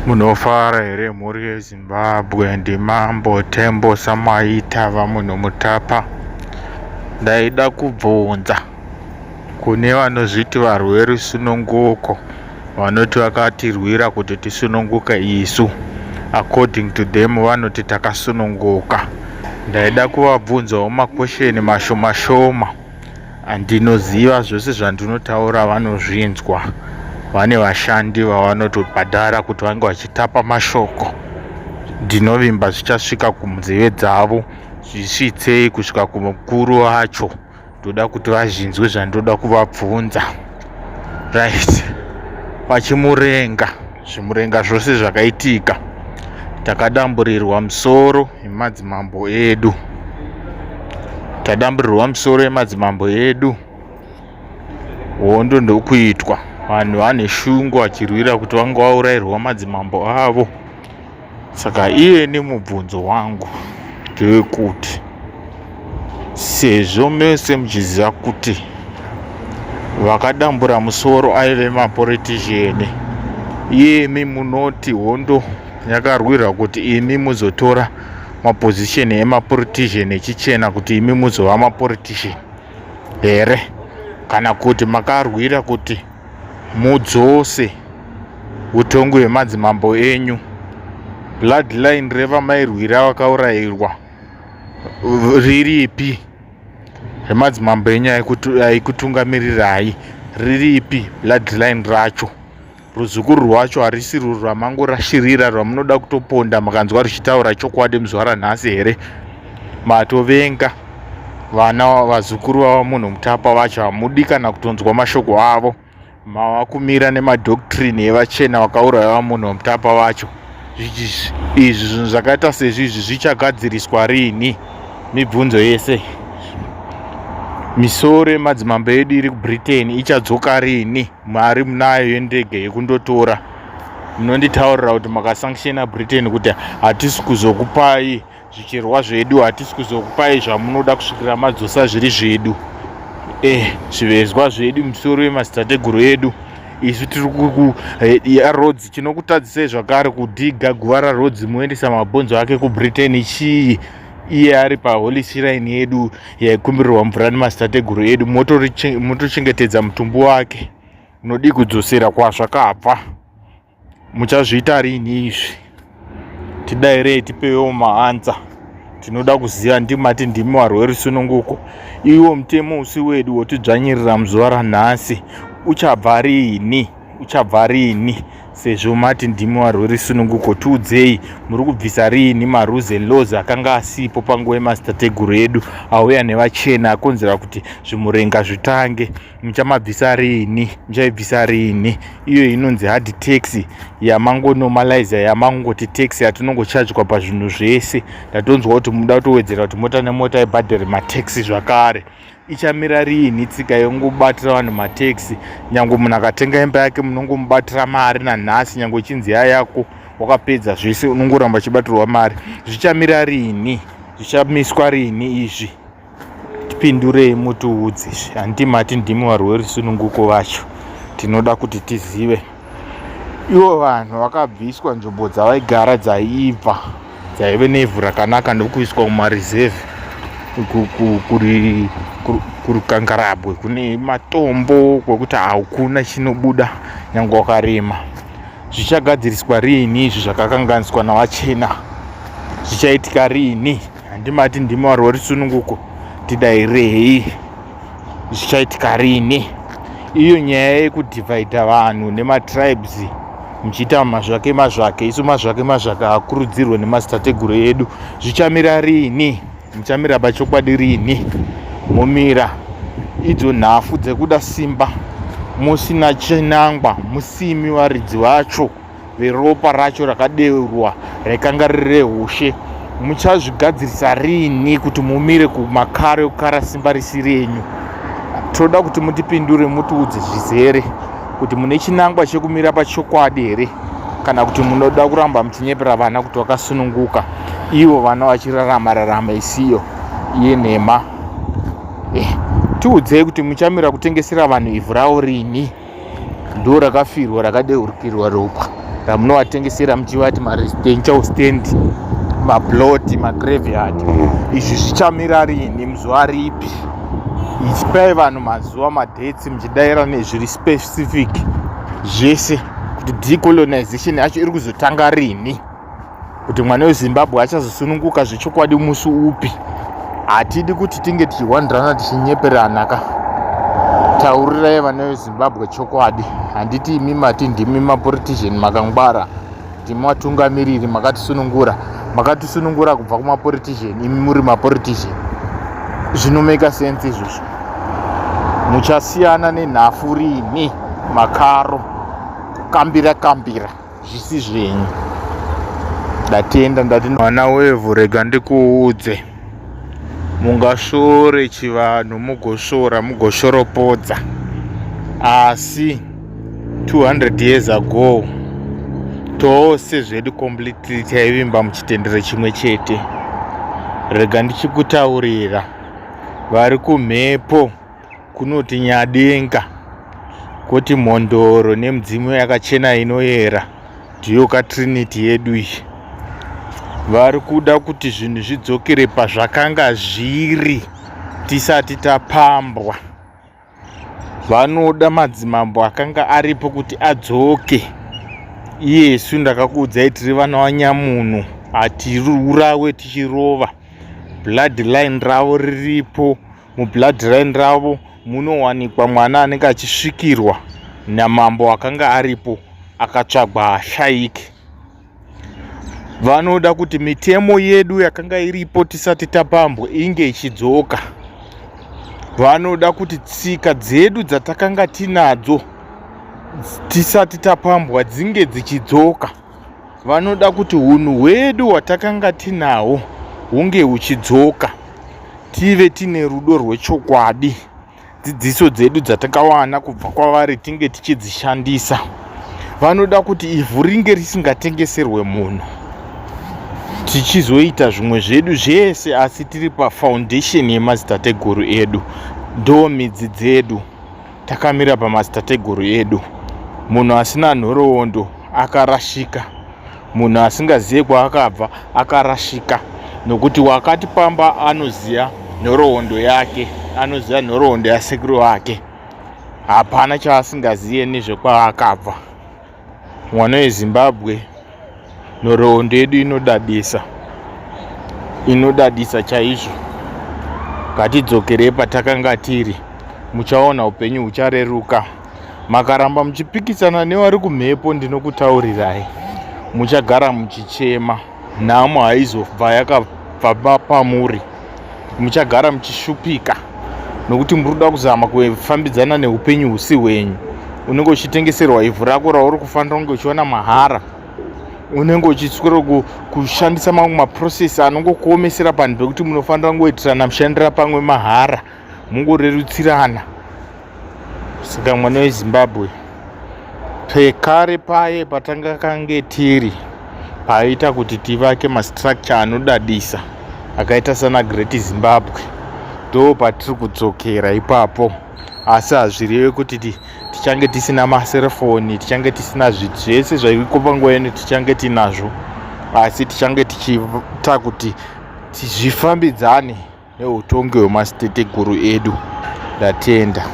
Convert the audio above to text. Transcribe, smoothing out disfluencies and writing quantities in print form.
Munofara here mhuri yeZimbabwe? NdiMambo Tembo Samaita vaMunhumutapa. Ndaida kubvunza kune vanozviti varwi verusununguko vanoti vakatirwira kuti tisununguke isu. According to them vanoti takasununguka. Ndaida kuvabvunzawo makwesheni mashoma shoma. Andinoziva zvose zvandinotaura vanozvinzwa. Vane vashandi vavanotobhadhara kuti vange vachitapa mashoko. Ndinovimba zvichasvika kunzeve dzavo, zvisvitsei kusvika kumukuru wacho. Ndoda kuti vazvinzwe zvandoda kuvabvunza. Right. Pachimurenga, zvimurenga zvose zvakaitika, takadamburirwa musoro yemadzimambo edu. Tadamburirwa musoro yemadzimambo edu. Hondo ndokuitwa. Vanhu vane shungu vachirwira kuti vange vaurairwa madzimambo avo. Saka iyeni mubvunzo wangu ndewekuti sezvo mese muchiziva kuti vakadambura musoro aive mapolitician, iyemi munoti hondo yakarwirwa kuti imi muzotora maposition emapolitician echichena kuti imi muzova mapolitician here, kana kuti makarwira kuti mudzose utongi hwemadzimambo enyu? Bloodline revamairwira vakaurayirwa riripi? Remadzimambo enyu aikutungamirirai riripi bloodline racho? Ruzukuru rwacho harisi rwo rwamangorashirira rwamunoda kutoponda mukanzwa ruchitaura chokwadi muzuva ranhasi here? Matovenga vana vazukuru vava munhu mutapa vacho, hamudi kana kutonzwa mashoko avo. Mava kumira nemadoctrine evachena vakauraya munhu mutapa vacho. Izvi zvinhu zvakaita sezvi izvi zvichagadziriswa riini? Mibvunzo yese. Misoro yemadzimambo edu iri kuBritain ichadzoka riini? Mari munayo yendege yekundotora. Munonditaurira kuti makasanctiona Britain kuti hatisi kuzokupai zvicherwa zvedu, hatisi kuzokupai zvamunoda kusvikira madzosa zviri zvedu, zvivezwa zvedu, misoro yemadzitateguru edu. Isu tiri yaRhodes, chinokutadzisai zvakare kudhiga guva raRhodes muendesa mabhonzo ake kuBritain chii? Iye ari paholy shrine yedu yaikumbirirwa mvura nemadzitateguru edu, motochengetedza mutumbi wake. Unodii kudzosera kwazvakabva? Muchazviita rini izvi? Tidairei, tipewo maansa. Tinoda kuziva. Ndimati ndimi varwi verusununguko, iwo mutemo usi wedu wotidzvanyirira muzuva ranhasi uchabva riini? Uchabva riini? Sezvo mati ndimi varwi verusununguko, tiudzei, muri kubvisa riini marules and laws akanga asipo panguva yemadzitateguru edu, auya nevachena, akonzera kuti zvimurenga zvitange? Muchamabvisa riini? Muchaibvisa riini iyo inonzi hard tax yamangonormaliza, yamangoti tax yatinongochajwa pazvinhu zvese? Ndatonzwa kuti muda kutowedzera kuti mota nemota ibhadhare matax zvakare. Ichamira riini tsika yongobatira vanhu matax? Nyange munhu akatenga imba yake munongomubatira mari nanhasi, nyange ichinzi yayako wakapedza zvese, unongoramba uchibatirwa mari. Zvichamira riini? Zvichamiswa riini izvi? Tipindurei, mutiudze izvi. Handiti mati ndimi varwi verusununguko vacho? Tinoda kuti tizive. Ivo vanhu vakabviswa nzvimbo dzavaigara dzaiibva, dzaive nevhu rakanaka, ndokuiswa mumareserve kurukangarabwe kune matombo, kwekuti hakuna chinobuda nyange wakarima. Zvichagadziriswa riini izvi zvakakanganiswa navachena? Zvichaitika riini? Handimati ndimi varwi verusununguko? Tidairei, zvichaitika rini? Iyo nyaya yekudhivhaidha vanhu nematribes muchiita mazvake mazvake, isu mazvake mazvake akurudzirwe nemadzitateguru edu, zvichamira rini? Muchamira pachokwadi rini? Momira idzo nhafu dzekuda simba musina chinangwa, musimi varidzi vacho veropa racho rakadeurwa raikanga riri rehushe. Muchazvigadzirisa rini kuti mumire kumakaro ekukara simba risi renyu? Toda kuti mutipindure, mutiudze zvizere kuti mune chinangwa chekumira pachokwadi here, kana kuti munoda kuramba muchinyepera vana kuti vakasununguka, ivo vana vachirarama rarama isiyo yenhema. Tiudzei kuti muchamira kutengesera vanhu ivhu ravo rini? Ndo rakafirwa, rakadeurukirwa ropa. Ramunovatengesera muchivati maresidential stand, maplot, magraveyard, izvi zvichamira rini, muzuva ripi? Ichipai vanhu mazuva, madates, muchidaira nezviri specific zvese kuti decolonization yacho iri kuzotanga rini, kuti mwana weZimbabwe achazosununguka zvechokwadi musi upi. Hatidi kuti tinge tichihwandirana, tichinyeperana ka. Taurirai vana veZimbabwe chokwadi. Handiti imi mati ndimi mapolitician makangwara, ndimi vatungamiriri makatisunungura? Makatisunungura kubva kumapolitician, imi muri mapolitician. Zvinomake sense izvozvo? Muchasiyana nenhafu rini? Makaro, kukambira kambira zvisi zvenyu. Ndatenda. Ndati mwana wevhu, rega ndikuudze. Mungasvore chivanhu, mugosvora, mugoshoropodza, asi 200 years ago tose zvedu completely taivimba muchitendero chimwe chete. Rega ndichikutaurira, vari kumhepo kunoti Nyadenga, kwoti Mhondoro nemudzimu yakachena inoyera, ndiyo katrinity yedu iyi. Vari kuda kuti zvinhu zvidzokere pazvakanga zviri tisati tapambwa. Vanoda madzimambo akanga aripo kuti adzoke. Iyesu ndakakuudzai, tiri vana vanyamunhu, hatiurawe tichirova. Bloodline ravo riripo. Mubloodline ravo munowanikwa mwana anenge achisvikirwa namambo akanga aripo, akatsvagwa haashayiki. Vanoda kuti mitemo yedu yakanga iripo tisati tapambwa inge ichidzoka. Vanoda kuti tsika dzedu dzatakanga tinadzo tisati tapambwa dzinge dzichidzoka. Vanoda kuti unhu hwedu hwatakanga tinahwo hunge huchidzoka, tive tine rudo rwechokwadi. Dzidziso dzedu dzatakawana kubva kwavari tinge tichidzishandisa. Vanoda kuti ivhu ringe risingatengeserwe munhu, tichizoita zvimwe zvedu zvese, asi tiri pafoundation yemadzitateguru edu. Ndo midzi dzedu, takamira pamadzitateguru edu. Munhu asina nhoroondo akarashika. Munhu asingazive kwaakabva akarashika, nokuti wakatipamba anoziva nhoroondo yake, anoziva nhoroondo yasekuru vake. Hapana chaasingazive nezvekwaakabva. Mwana weZimbabwe, nhoroondo yedu inodadisa, inodadisa chaizvo. Ngatidzokerei patakanga tiri, muchaona upenyu huchareruka. Makaramba muchipikisana nevari kumhepo, ndinokutaurirai, muchagara muchichema. Nhamo haizobva yakabva pamuri. Muchagara muchishupika nokuti muri kuda kuzama kufambidzana neupenyu husi hwenyu. Unenge uchitengeserwa ivhu rako rauri kufanira kunge uchiwana mahara. Unenge uchiswera kushandisa mamwe maprocess anongokuomesera panhu pekuti munofanira kungoitirana mushandira pamwe mahara, mungorerutsirana. Saka mwana weZimbabwe, pekare paye patanga kange tiri paita kuti tivake mastructure anodadisa akaita sana Great Zimbabwe, ndo patiri kudzokera ipapo. Asi hazvireve kuti tichange tisina maserefoni, tichange tisina zvese zvairiko panguva ino. Tichange tinazvo, asi tichange tichiita kuti zvifambidzane neutongi hwemadziteteguru edu. Ndatenda.